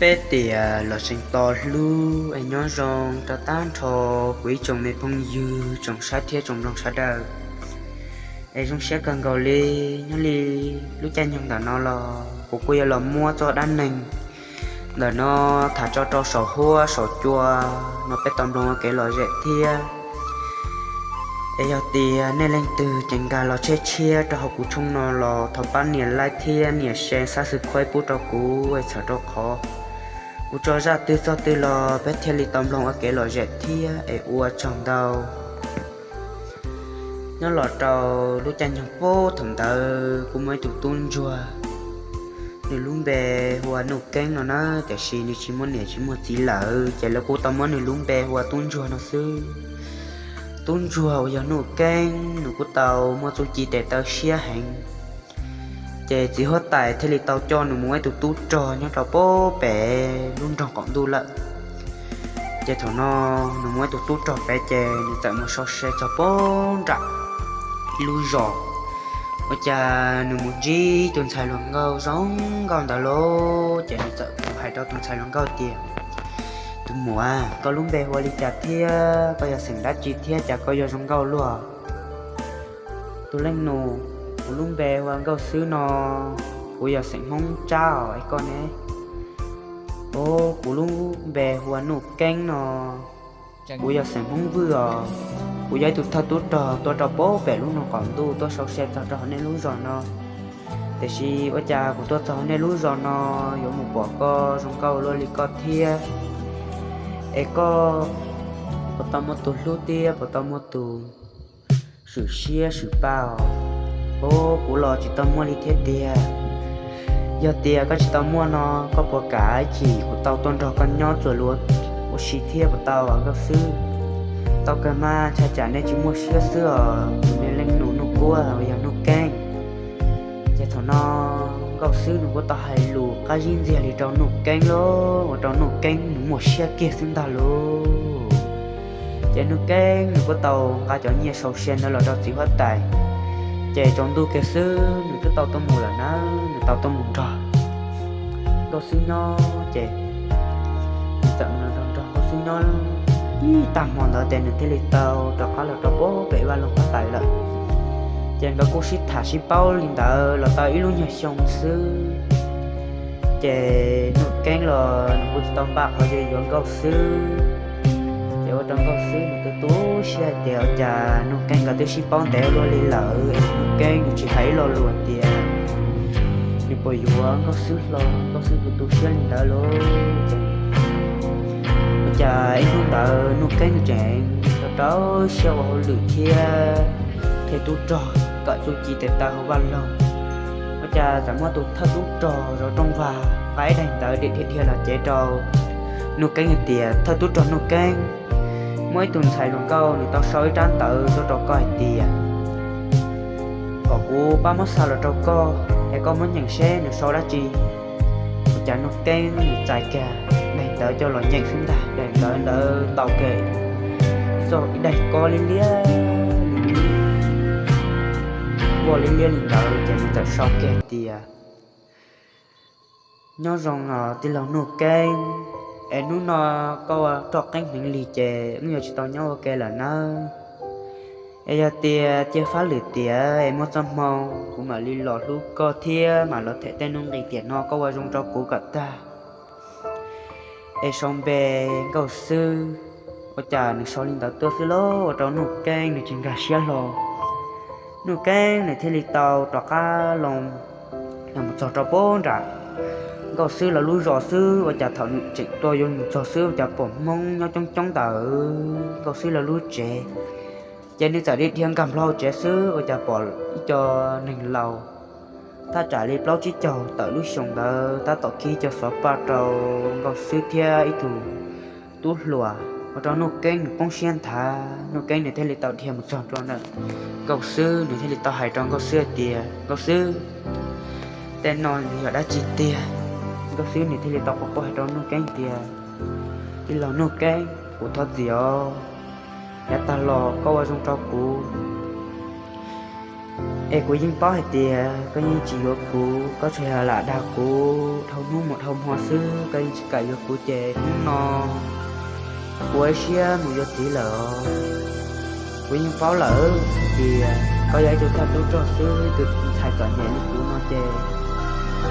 Peb tias los tseem tos hlub es nyob zoo rau tag nrho kuv ib tsoom me phooj ywg tsoom saib thiab tsoom mloog sawv daws. Es zoo siab kawg nkaus li, nyob li lub caij nyoog ntawm no los kuv kuj yuav los muab txoj dab neeg ntawm no tham tso rau saum huab saum cua no peb tau mloog ua kev lom zem thiab. Es yog tias nej leej twg ces nkag los tshiab tshiab rau hauv kuv tshooj no los thov pab nias like thiab nias share, subscribe pub rau kuv es txhawm rau qhov kuv tso zaj twg txog twg los peb thiaj li tau mloog ua kev lom zem thiab es ua tsaug ntau. Nyob los rau lub caij nyoog puag thaum ntawd kuj muaj ib tug tub ntsuag, nws lub npe hu ua Nuj Keeb no na, tiam sis nws tsis muaj niam tsis muaj txiv lawm ces lawv kuj tau muab nws lub npe hu ua tub ntsuag no xwb. Tub ntsuag uas yog Nuj Keeb nws kuj tau muaj txuj ci tes taw siab heev, ces txiv huab tais thiaj li tau coj nws mus ua ib tug tub rog nyob rau puag pem lub nroog qaum ntuj lawm. Ces thaum no nws mus ua ib tug tub rog pem ces nws txawm mus sau se txog puag nram ib lub zos, ua cas nws mus ntsib tus ntxhais hluas nkauj zoo nkauj ntawd lauj. Ces nws txawm mus hais rau tus ntxhais hluas nkauj tias, Tus muam, koj lub npe hu ua li cas thiab koj yog xeem dab tsi thiab cas koj yuav zoo nkauj luaj? Tus leej nus, kuv lub npe hu ua Nkauj Xwb no, kuv yog xeem Hmoob Tsab os, es koj ne? Os, kuv lub npe hu ua Nuj Keeb no, kuv yog xeem Hmoob Vwj os. Kuv yog ib tug thawj tub rog tuaj rau puag pem lub nroog qaum ntuj tuaj sau se txog rau hauv nej lub zos no. Tiam sis ua cas kuv tuaj txog hauv nej lub zos no yuav mus pom koj zoo nkauj luaj li koj thiab? Es koj puas tau muaj tus hlub thiab puas tau muaj tus swm siab swm paj os? Os, kuv los tsis tau muaj li thiab tiag. Yog tias koj tsis tau muaj no, koj puas kam ib chim kuv tau tuaj nrog koj nyob txuas lus ua si thiab puas tau, Nkauj Xwb? Tau kawg mas, ntshai tsam nej tsis muaj siab xwb os, tus me leej nus Nuj Kuab uas yog Nuj Keeb. Ces thaum no Nkauj Xwb nws kuj tau hais lus qab zib ntxiag li rau Nuj Keeb lauj, ua rau Nuj Keeb nws muaj siab kiag xwb ntag lauj. Ces Nuj Keeb nws kuj tau nqa cov nyiaj sau se ntawd los rau txiv huab tais. Ces tsaus ntuj kiag xwb nws twb tau tuaj mus lawm na, nws tau tuaj mus nrog Nkauj Xwb nyob. Ces nws txawm mus nrog nrog Nkauj Xwb nyob ib tag hmo ntawd ces nws thiaj li tau rov qab los rau puag pem vaj loog huab tais lawm. Ces nkawd kuj sib tham sib paub li ntawd los tau ib lub nyuag xyoo xwb. Ces Nuj Keeb los nws kuj tsis tau npaj qhov yuav yuav Nkauj Xwb. Ces ua rau Nkauj Xwb nws tu tu siab hais tias ua cas Nuj Keeb nkawd twb sib paub ntev luaj li lawm, Nuj Keeb nws tsis hais ib lo lus tias nws puas yuav Nkauj Xwb hlo, Nkauj Xwb kuj tu siab li ntawd lauj. Ces ua cas ib hnub ntawd Nuj Keeb nws tseem rau rau siab ua hauj lwm thiab qhia tub rog kawm txuj ci tes taw hauv vaj loog. Ua cas txawm muaj tus thawj tub rog zov rooj vag nqa ib daim ntawv dhia dhia los cev rau Nuj Keeb hais tias, Thawj tub rog Nuj Keeb, muaj ib tug ntxhais hluas nkauj nws tau sau ib rab ntawv tuaj rau koj hais tias kom kuv pab muab xa los rau koj, es koj muab nyeem seb nws sau dab tsi. Ua cas Nuj Keeb nws txais kiag daim ntawv coj los nyeem xwb ntag, daim ntawv ntawd ntaus kiag ib txoj ib daim kob liab liab li, voj liab liab li ntawd ces nws txawm sau kiag tias, Nyob zoo os tij laug Nuj Keeb, es hnub no koj ua roj qeeb hneev lig ces wb yuav tsis tau nyob ua ke lawm nawb. Es yog tias cia fab lwm tiam es muaj txoj hmoo kuv mam li los hlub koj thiab mam los them tej nuj nqis tiam no koj ua zoo rau kuv kom tag. Es sau npe Nkauj Xwb. Ua cas nws sau li ntawd tuaj xwb lauj, ua rau Nuj Keeb nws tsis nkag siab hlo. Nuj Keeb nws thiaj li tau rov qab los mus txog rau puag nram Nkauj Xwb lawv lub zos xwb, ua cas thaum nws tseem tuaj yuav mus txog xwb ua cas pom Hmoob nyob coob coob ntawm Nkauj Xwb lawv lub tsev. Ces nws txawm dhia nkag nplo tsev xwb ua cas pom ib co neeg laus thaj tsam li plaub tsib caug tawm lub xyoo ntawd tab tom khi cov xov paj rau Nkauj Xwb thiab ib tug tub hluas, ua rau Nuj Keeb nws poob siab nthav. Nuj Keeb nws thiaj li tau dhia mus txog rau ntawm Nkauj Xwb, nws thiaj li tau hais rau Nkauj Xwb hais tias, Nkauj Xwb, tej no nws yog dab tsi tiag? Nkauj Xwb nws thiaj li tau quaj quaj hais rau Nuj Keeb tias, Tij laug Nuj Keeb, kuv thov txim os, yav tag los koj ua zoo rau kuv. Es kuv yeej paub hais tias koj yeej tsis yuav kuv, koj tsuas yog lam dag kuv dhau hnub mus dhau hmo xwb, koj yeej tsis kam yuav kuv ces hnub no kuv ua siab mus yuav txiv lawm. Kuv yeej paub lawm hais tias koj yog ib tug thawj tub rog xwb, ib tug ntxhais txom nyem li kuv no ces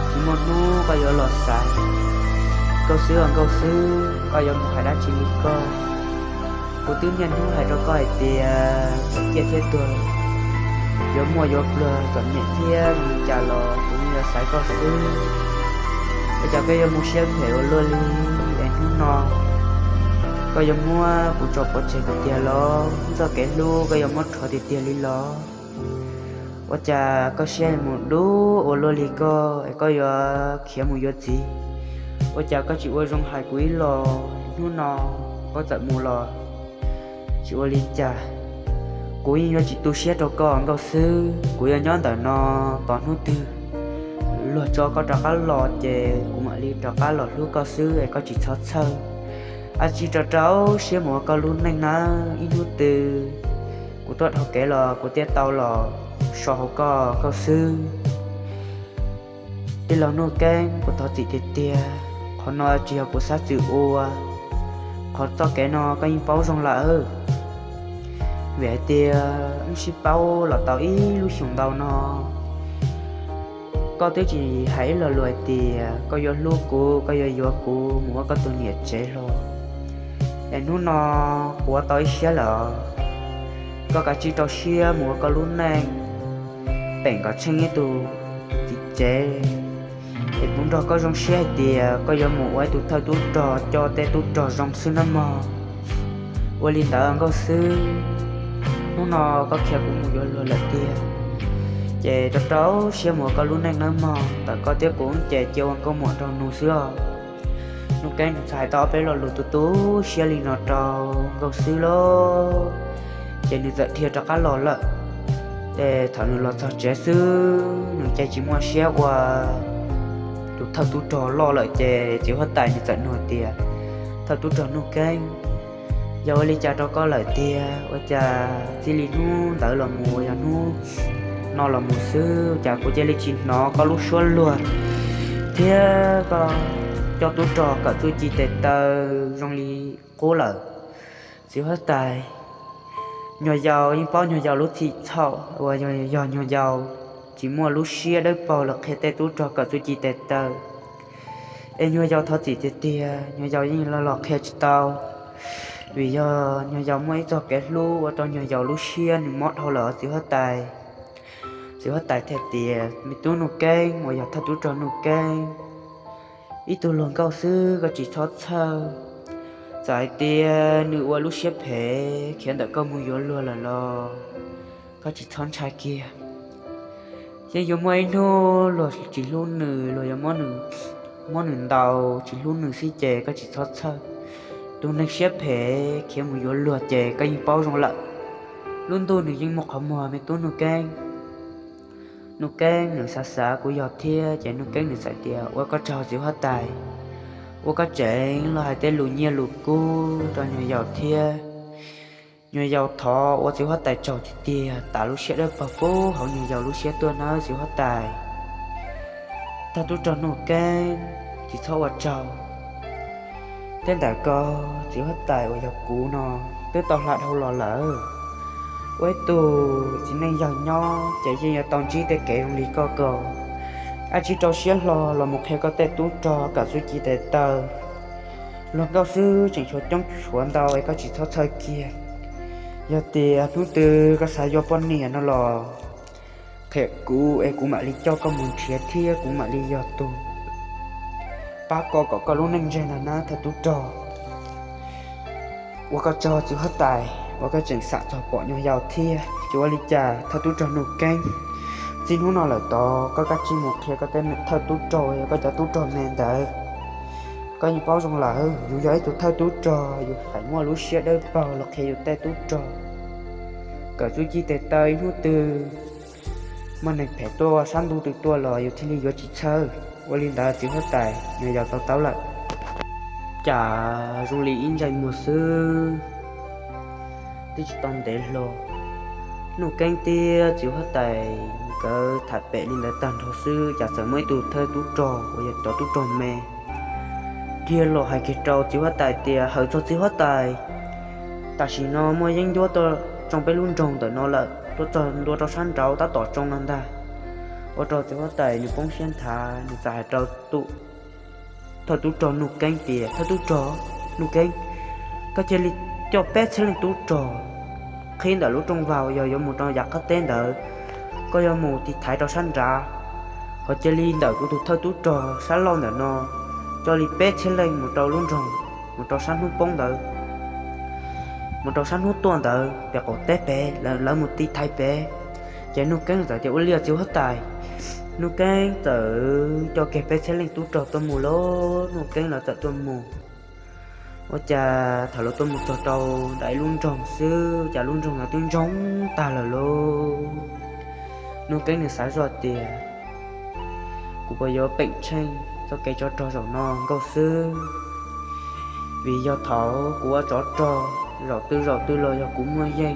tsis muaj hnub koj yuav los xaiv Nkauj Xwb os Nkauj Xwb, koj yuav mus hais dab tsi li koj? Kuv twb niaj hnub hais rau koj hais tias txawm ciaj thiab tuag, yuav muaj yuav pluag, txom nyem thiab zoo li cas los kuv yeej yuav xaiv koj xwb. Ua cas koj yuav mus siab phem ua luaj li? Es hnub no koj yuav muab kuv tso pov tseg tiag tiag los? Txoj kev hlub koj yuav muab rhuav tiag tiag li los? Ua cas koj siab mus dub ua luaj li koj es koj yuav khiav mus yuav txiv? Ua cas koj tsis ua zoo hais kuv ib los? Hnub no koj txawm mus los tsis ua li cas, kuv yeej yuav tsis tu siab rau koj Nkauj Xwb. Kuv yuav nyob ntawm no tos hnub twg luag tso koj rov qab los ces kuv mam li rov qab los hlub koj xwb es koj tsis txhob txhawj. Ab, tsis rau rau siab mus ua koj lub neej nawb, ib hnub twg kuv tuaj dhau kev los kuv thiaj tau los so hauv koj Nkauj Xwb. Tij laug Nuj Keeb, kuv thov txim tiag tiag, qhov no tsis yog kuv xav txwm ua. Qhov txoj kev no koj yeej paub zoo lawm, vim hais tias wb sib paub los tau ib lub xyoos ntau no. Koj twb tsis hais ib lo lus hais tias koj yuav hlub kuv, koj yuav yuav kuv mus ua koj tus niam tsev hlo. Es hnub no kuv ua tau ib siab lawm, koj kav tsij rau siab mus ua koj lub neej, pem kom tsheej ib tug txiv tsev. Es kuv nrog koj zoo siab hais tias koj yuav mus ua ib tug thawj tub rog coj tej tub rog zoo xwb nawb mog. Ua li ntawd Nkauj Xwb, hnub no koj khiav kuv mus yuav luag lawm tiag, ces rau rau siab mus ua koj lub neej nawb mog. Ntawm koj thiab kuv ces cia ua nkauj muam nraug nus xwb os. Nuj Keeb nws txawm hais tau ob peb lo lus tu tu siab li no rau Nkauj Xwb lauj, ces nws txawm dhia rov qab los lawm. Ces thaum nws los txog tsev xwb nws ces tsis muaj siab ua tus thawj tub rog loj lawm ces txiv huab tais nws txawm nug tias, Thawj tub rog Nuj Keeb, yog ua li cas rau koj lawm tiag? Ua cas txij li hnub ntawd los mus yog hnub no los mus xwb cas kuv cia li tsis hnov koj lub suab luag thiab koj coj tub rog kawm txuj ci tes taw zoo li qub lawm? Txiv huab tais, nyuag yaus yeej paub nyuag yaus lub txim txhaum uas yog nyuag yaus tsis muaj lub siab dawb paug los qhia tej tub rog kawm txuj ci tes taw. Es nyuag yaus thov txim tiag tiag, nyuag yaus yeej los los qhia tsis tau, vim yog nyuag yaus muaj ib txoj kev hlub ua rau nyuag yaus lub siab nws mob dhau lawm os txiv huab tais. Txiv huab tais thiaj tias, Me tub Nuj Keeb uas yog thawj tub rog Nuj Keeb, ib tug luag nkauj xwb koj tsis txhob txhawj. Txawm hais tias nws ua lub siab phem khiav ntawm koj mus yuav luag lawm los koj tsis txhob ntshai kiag. Yeej yuav muaj ib hnub luag tsis hlub nws, luag yuav muab nws ntaus tsis hlub nws xwb ces koj tsis txhob txhawj. Tus neeg siab phem khiav mus yuav luag ces koj yeej paub zoo lawm, lub ntuj nws yeej muaj qhov muag me tub Nuj Keeb. Nuj Keeb nws xav xav kuv yog thiab ces Nuj Keeb nws txawm tias, Ua koj tsaug txiv huab tais, ua koj tseem los hais tej lus nyiaj lus kub rau nyuag yaus thiab. Nyuag yaus thov ua txiv huab tais tsaug tiag tiag, tas lub siab dawb paug puag hauv nyuag yaus lub siab tuaj nawb txiv huab tais. Thawj tub rog Nuj Keeb, tsis txhob ua tsaug. Thiab ntawm ko, txiv huab tais uas yog kuv no twb tau hla dhau los lawm. Ua ib tug txiv neej yawg nyob ces yeej yuav tau ntsib tej kev zoo li koj ko. Ab, tsis rau siab hlo los mus qhia koj tej tub rog kawm txuj ci tes taw. Luag nkauj xwb tseem tshuav coob tshuav ntau es koj tsis txhob txhawj kiag. Yog tias hnub twg koj xav yuav poj niam no los qhia kuv es kuv mam li coj koj mus nrhiav thiab kuv mam li yog tus pab koj kom koj lub neej ntseeg ntag na thawj tub rog. Ua koj tsaug txiv huab tais uas koj tseem xam txog pom nyuag yaus thiab. Tsis ua li cas thawj tub rog Nuj Keeb, txij hnub no lawm tod koj kav tsij mus qhia koj tej thawj tub rog, yog koj cov tub rog me ntawd. Koj yeej paub zoo lawm, yus yog ib tug thawj tub rog yus feem muaj lub siab dawb paug los qhia yus tej tub rog kawm txuj ci tes taw, ib hnub twg muaj neeg phem tuaj sab ntuj twg tuaj los yus thiaj li yuav tsis txhawj. Ua li ntawd txiv huab tais, nyuag yaus to taub lawm. Cas zoo li ib ntsais muag xwb, twb tsis tau ntev hlo, Nuj Keeb thiab txiv huab tais Lawv tham pem li ntawd tag nrho xwb cas txawm muaj ib tug thawj tub rog uas yog cov tub rog me dhia los hais kiag rau txiv huab tais tias, Hawm txog txiv huab tais, tam sim no muaj yeeb ncuab tuaj tsoo peb lub nroog ntawm no lawm, tuaj txog ntua rau sab nraud tab tom tsoo no ntag. Ua rau txiv huab tais nws poob siab nthav, nws txawm hais rau tus thawj tub rog Nuj Keeb tias, Thawj tub rog Nuj Keeb, koj cia li coj peb txhiab leej tub rog qhib ntawm lub rooj vag uas yog yuav mus rau yav qab teb ntawd, koj yuav mus tiv thaiv rau sab nrad, ho cia li ntawm kuv tus thawj tub rog sab laug ntawm no coj li peb txhiab leej mus rau lub nroog, mus rau sab hnub poob ntawd, mus rau sab hnub tuaj ntawd pem qaum teb pem, lawv mus tiv thaiv pem. Ces Nuj Keeb txawm tias, Ua li txiv huab tais. Nuj Keeb txawm coj kiag peb txhiab leej tub rog tuaj mus lauj. Nuj Keeb lawv txawm tuaj mus. Ua cas thaum lawv tuaj mus txog rau ntawm ib lub nroog xwb, cas lub nroog no twb ntsoog tag lawm lauj. Nuj Keeb nws xav zoj tias, Kuv puas yuav peem tsheej txoj kev tsov rog zaum no nkauj xwb? Vim yog thaum kuv ua tsov rog, zaum twg zaum twg los yog kuv muaj yeej,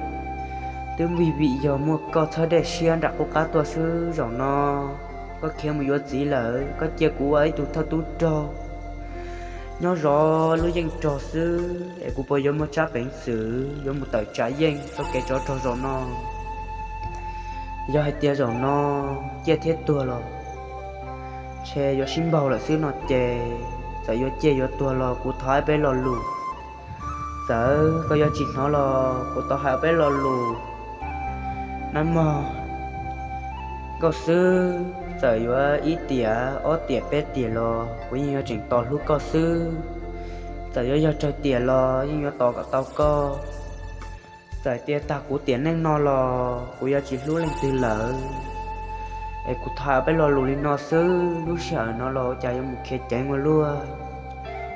twb vim vim yog muaj koj txhawb dej siab nram qub qab tuaj xwb. Zaum no koj khiav mus yuav txiv lawm, koj cia kuv ua ib tug thawj tub rog nyob zov lub yeej rog xwb es kuv puas yuav muaj tsab peev xwm yuav mus tawm tsam yeej txoj kev tsov rog zaum no? Yog hais tias zaum no ciaj thiab tuag los ntshe yuav sib npaug lawm xwb no ces, txawm yuav ciaj yuav tuag los kuv thov hais peb lo lus. Txawm koj yuav tsis hnov los kuv tau hais peb lo lus nawb mog. Nkauj xwb, txawm yuav ib tiam ob tiam peb tiam los kuv yeej yuav tseem tos hlub koj xwb. Txawm yuav yog tsawg tiam los yeej yuav tos kom tau koj. Txawm tias tag kuv tiam neej no los kuv yuav tsis hlub leej twg lawm, es kuv thov hais peb lo lus li no xwb. Lub sij hawm no los cas yuav mus khiav ceev ua luaj,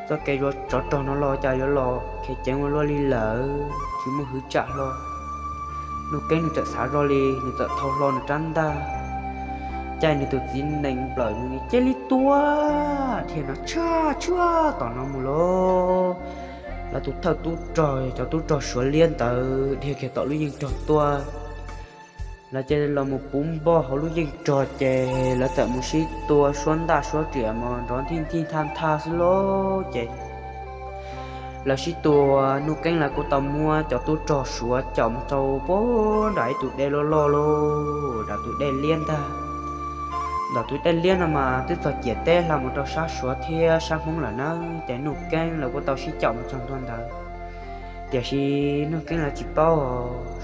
txoj kev yuav tsov rog no los cas yuav los khiav ceev ua luaj li lawm, tsis muaj hwv tsam hlo. Nuj Keeb nws txawm xav zoj li, nws txawm thau hlo nws rab ntaj, caij nws tus txiv nees nplawm nws cia li tua dhia no tshaj tshuaj tom no mus lauj. Lawv tus thawj tub rog, cov tub rog Suav liab ntawd dhia kiag tom lub yeej rog tuaj. Lawv cia li los mus puv npoj hauv lub yeej rog ces lawv txawm mus sib tua suab ntaj suab riam mas nrov nthij nthij nthaj nthaj xwb lauj. Ces lawv sib tua, Nuj Keeb lawv kuj tau muab cov tub rog Suav caum mus rau puag nram ib tus dej loj loj lauj, nram tus dej liab ntag. Ntawm tus dej liab no mas twb txog ciam teb hla mus rau sab Suav thiab sab Hmoob lawm na, ces Nuj Keeb lawv kuj tau sib caum mus txog ntua ntawd. Tiam sis Nuj Keeb lawv tsis paub,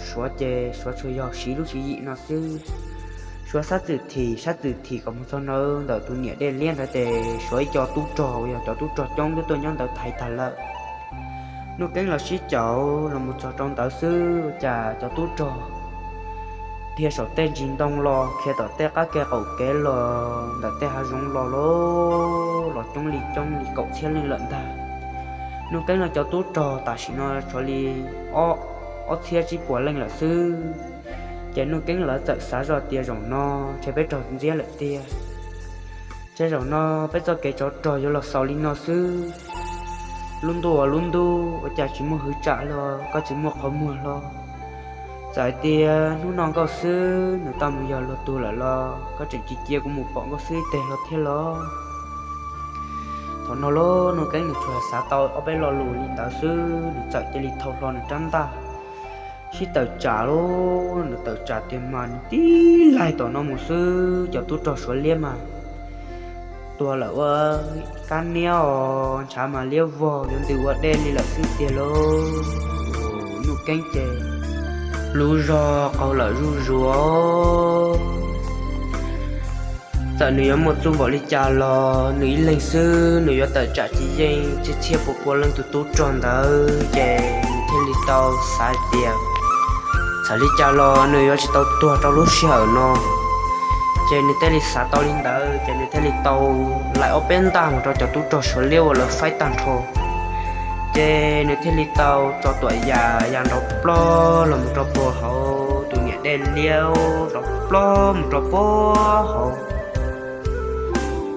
Suav ces Suav tsuas yog siv lub tswv yim no xwb. Suav sab txwm thim sab txwm thim kom mus txog ntawd ntawm tus niam dej liab ntawd ces Suav ib co tub rog uas yog cov tub rog coob twb tuaj nyob ntawd thaiv tag lawm. Nuj Keeb los sib caum los mus txog rau ntawd xwb cas cov tub rog dhia saum tej ntsis ntoo los khiav tom tej qab ke qaum kev los ntawm tej hav zoov los lauj, los coob li coob li kaum txhiab leej lawm ntag. Nuj Keeb lawv cov tub rog tam sim no tshuav li ob txhiab tsib puas leej lawm xwb. Ces Nuj Keeb lawv txawm xav zoj tias zaum no ntshe peb raug ntxiab lawm tiag. Ntshe zaum no peb txoj kev tsov rog yuav los xaus li no xwb. Lub ntuj ua lub ntuj ua cas tsis muaj hwv tsam los koj tsis muaj qhov muag hlo. Txawm hais tias hnub no Nkauj Xwb nws tau mus yog luag tug lawm los koj tseem tsis cia kuv mus pom Nkauj Xwb ib teg hlo thiab los? Thaum no lauj, Nuj Keeb nws tsuas xav tau ob peb lo lus li ntawd xwb, nws txawm cia li thau hlo nws rab ntaj sib tawm tsam lauj. Nws tawm tsam tiag mas nws tib laig tom no mus xwb, cov tub rog Suav liab mas tuag lawm ua kab niab os, ntshav mas liab vog yuav ntws ua dej li lawm xwb tiag lauj. Nuj Keeb ces lub zog qaug lawm zuj zus. Txawm nws yuav muaj txuj npaum li cas los nws ib leeg xwb nws yuav tawm tsam tsis yeej txhiab txhiab pua pua leej tus tub rog ntawd, ces nws thiaj li tau xav hais tias txawm li cas los nws yuav tsis tau tuag rau lub sij hawm no. Ces nws thiaj li xav tau li ntawd, ces nws thiaj li tau laim ob peb ntaj mus rau cov tub rog Suav liab uas lawv faib tag nrho. Ces nws thiaj li tau tso tuam yam ya nrov ploog los mus rau puag hauv tus niam dej liab, nrov ploog mus rau puag hauv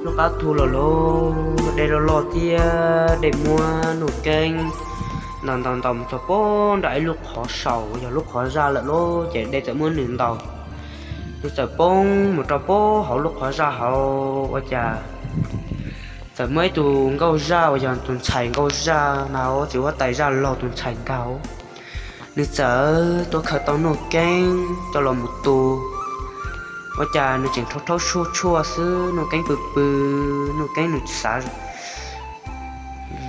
lub qab thu los lauj. Dej loj loj thiab dej muab Nuj Keeb ntaus ntaus ntaus mus txog puag nram ib lub qhov saum yog lub qhov zaj lawm lauj, ces dej txawm muab nws ntaus Nws txawm poob mus rau pem hauv lub qhov zaj hauv ua cas txawm muaj ib tug nkauj zaj uas yog tus ntxhais nkauj zaj ntag, txiv huab tais zaj laug tus ntxhais ntag. Nws txawm tuaj khaws tau Nuj Keeb coj los mus tu. Ua cas nws tseem rhaub rhaub tshuaj tshuaj xwb, Nuj Keeb pw pw, Nuj Keeb nws xav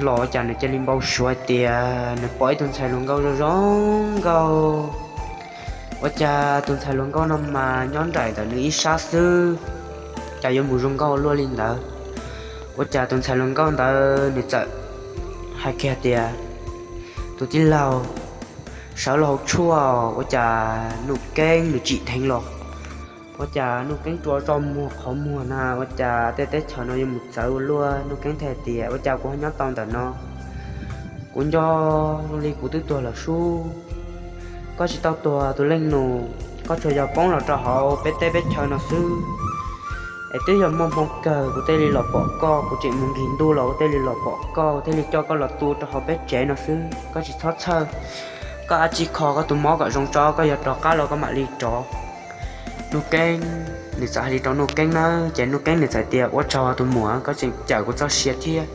los ua cas nws cia li npau suav hais tias nws pom ib tug ntxhais hluas nkauj zoo zoo nkauj. Ua cas tus ntxhais hluas nkauj no mas nyob nraim ntawm nws ib sab xwb, cas yuav mus zoo nkauj luaj li ntawd. Ua cas tus ntxhais hluas nkauj ntawd nws txawm hais kiag tias, tus tij laug, sawv los haus tshuaj. Ua cas Nuj Keeb nws tsim dheev los, ua cas Nuj Keeb rua zoj muag qhov muag na, ua cas tej teb chaws no yuav mus txawv ua luaj. Nuj Keeb thiaj tias, ua cas kuv ho nyob tau ntawm no, kuv nco zoo li kuv twb tuag lawm sub. Koj tsis tau tuag tus leej nus, koj tsuas yog poob los rau hauv peb teb peb chaw no xwb. Es twb yog muaj hmoo kawg kuv thiaj li los pom koj, kuv tseem mus nkig ntuj los kuv thiaj li los pom koj, kuv thiaj li coj koj los tu rau hauv peb tsev no xwb. Koj tsis txhob txhawj, koj ab tsi kho koj tus mob kom zoo tso, koj yog rov qab los koj mam li rov. Nuj Keeb nws txawm hais li rau Nuj Keeb na, ces Nuj Keeb nws txawm tias, ua tsaug tus muam, koj tseem cawm kuv txoj sia thiab.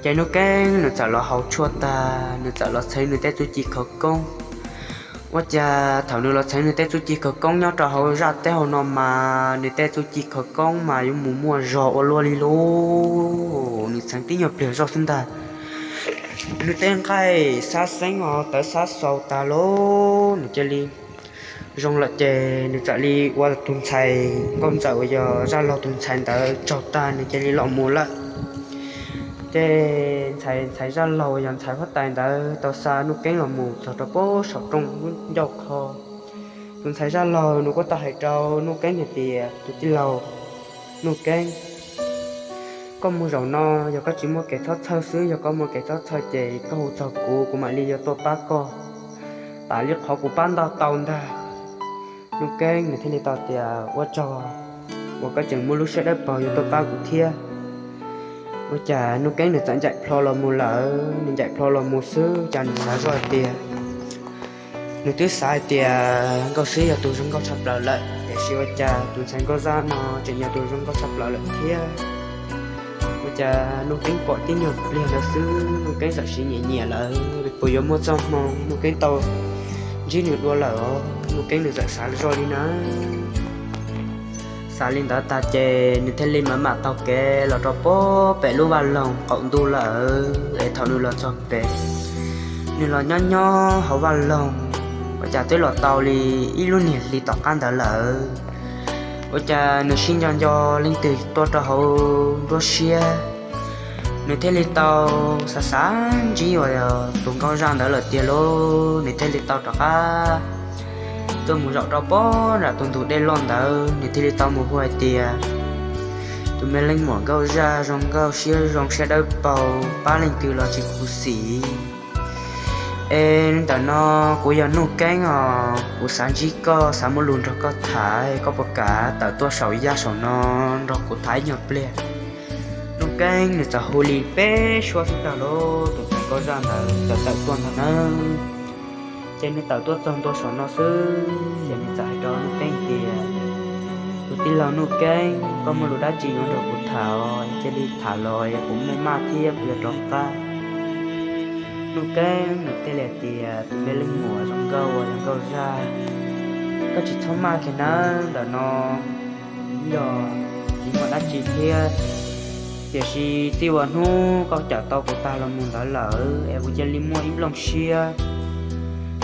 Ces Nuj Keeb nws txawm los haus tshuaj tag, nws txawm los txheev nws tej txuj ci khawv koob. Ua cas thaum nws los txheev nws tej txuj ci khawv koob nyob rau hauv zaj teb hauv no mas nws tej txuj ci khawv koob mas yuav mus muaj zog ua luaj li lauj. Nws txheev tib nyuag pliag zoj xwb ntag, nws tej nqaij xab xeeb os tawv xab xaus tas lauj, nws cia li zoo lawm ces nws txawm li ua tus ntxhais nkauj ntxawm uas yog zaj laug tus ntxhais ntawd tsaug tag nws cia li los mus lawm. Ces ntxhais, ntxhais zaj laug uas yog ntxhais huab tais ntawd tau xa Nuj Keeb los mus txog rau pem saum rooj lub ncauj qho. Tus ntxhais zaj laug nws kuj tau hais rau Nuj Keeb hais tias, tus tij laug Nuj Keeb, koj mus zaum no, yog koj tsis muaj kev txhob txhawj xwb, yog koj muaj kev txhob txhawj ces koj hu txog kuv, kuv mam li yuav tuaj pab koj, tas li qhov kuv pab ntau tau ntag. Nuj Keeb nws thiaj li tau tias, ua tsaug uas koj tseem muaj lub siab dawb paug yuav tuaj pab kuv thiab. Ua cas Nuj Keeb nws txawm ncaim plho los mus lawm, nws ncaim plho los mus xwb cas nws xav zoj hais tias, nws twb xav hais tias Nkauj Sib yog tus zoo nkauj tshaj plaws lawm, tiam sis ua cas tus ntxhais nkauj zaj no tseem yog tus zoo nkauj tshaj plaws lawm thiab. Ua cas Nuj Keeb pom tib nyuag pliag ntawd xwb Nuj Keeb txawm siv nyiam nyiam lawm, puas yuav muaj txoj hmoo Nuj Keeb tau ntsib nws dua lawm os. Nuj Keeb nws txawm xav zoj li na. Xav li ntawd tag ces nws thiaj li mam mam taug kev los rau pem lub vaj loog qaum ntuj lawm. Es thaum nws los txog pem, nws los nyob nyob hauv vaj loog, ua cas twb los tau li ib lub niag hli tom qab ntawd lawm. Ua cas nws sib nco nco leej twg tuaj rau hauv nruab siab, nws thiaj li tau xav xav ntsib uas tus nkauj zaj ntawd lawm tiag lauj. Nws thiaj li tau rov qab tuaj mus zaum rau pem nram tus ntug dej loj ntawd, nws thiaj li tau mus hu hais tias, tus me leej muam nkauj zaj zoo nkauj siab zoo siab dawb paug, pab leej twg los tsis khuv xim. Es ntawm no kuv yog Nuj Keeb os, kuv xav ntsib koj, xav muaj lus nrog koj tham, koj puas kam tawm tuaj saum yaj saum no nrog kuv tham ib nyuag pliag? Nuj Keeb nws txawm hu li peb suab xwb tag lauj, tus ntxhais nkauj zaj ntawd txawm tawm tuaj ntag nawb. Ces nws tawm tuaj txog ntua saum no xwb ces nws txawm hais rau Nuj Keeb tias, tus tij laug Nuj Keeb, koj muaj lus dab tsi yuav nrog kuv tham os, cia li tham los kuv muaj maj thiab kuv yuav rov qab. Nuj Keeb nws thiaj li tias, tus me leej muam zoo nkauj uas zoo nkauj zaj, koj tsis txhob maj kiag nawb, ntawm no yog tsis muaj dab tsi thiab, tiam sis txij uas hnub koj cawm tau kuv tag los mus ntawd lawm es kuv cia li muaj ib nplooj siab.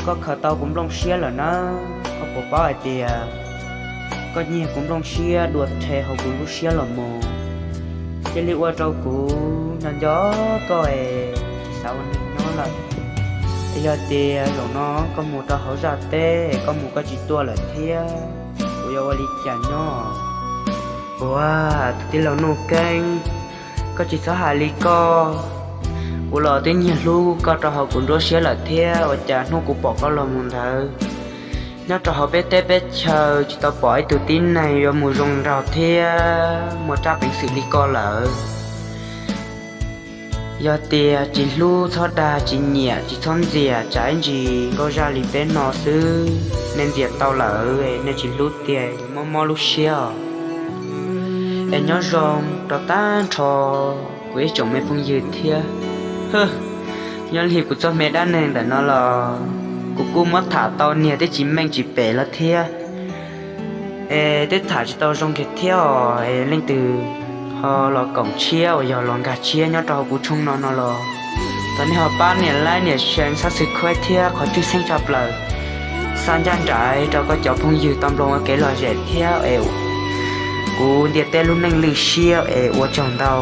Koj khaws tau kuv nplooj siab lawm nawb, koj puas paub hais tias koj nyiag kuv nplooj siab dua rhe hauv kuv lub siab los mus. Cia li ua rau kuv nco nco koj es tsis xav ua neeg nyob lawm. Es yog tias zaum no koj mus rau hauv zaj teb, koj mus koj tsis tuaj lawm thiab, kuv yuav ua li cas nyob? Ua, tus tij laug Nuj Keeb, koj tsis txhob hais li koj. Kuv los twb nyiag hlub koj rau hauv kuv nruab siab lawm thiab, ua cas hnub kuv pom koj los mus ntawd, nyob rau hauv peb teb peb chaw tsis tau pom ib tug tib neeg yuav mus zoo nraug thiab muaj tsab peev xwm li koj lawm. Yog tias tsis hlub txhob dag, tsis nyiam tsis txhob ntxias, tsam ib ntsis nkauj zaj li peb no xwb nej ntxias tau lawm nej tsis hlub tiag, mob mob lub siab os. Es nyob zoo rau tag nrho kuv ib tsoom me phooj ywg thiab. Nyob li kuv txoj me dab neeg ntawm no los kuv kuj muab tham tau niag twb tsis meej tsis pem los thiab. Es twb tham tsis tau zoo kiag thiab os, es leej twg ho los koom tshiab uas yog los nkag tshiab nyob rau hauv kuv tshooj no no los thov nej ho pab nias like nias share, subscribe thiab qhov tseem ceeb tshaj plaws xa ncaj nraim rau koj cov phooj ywg tau mloog ua kev lom zem thiab es kuv ntiaj teb lub neej lwj siab es ua tsaug ntau.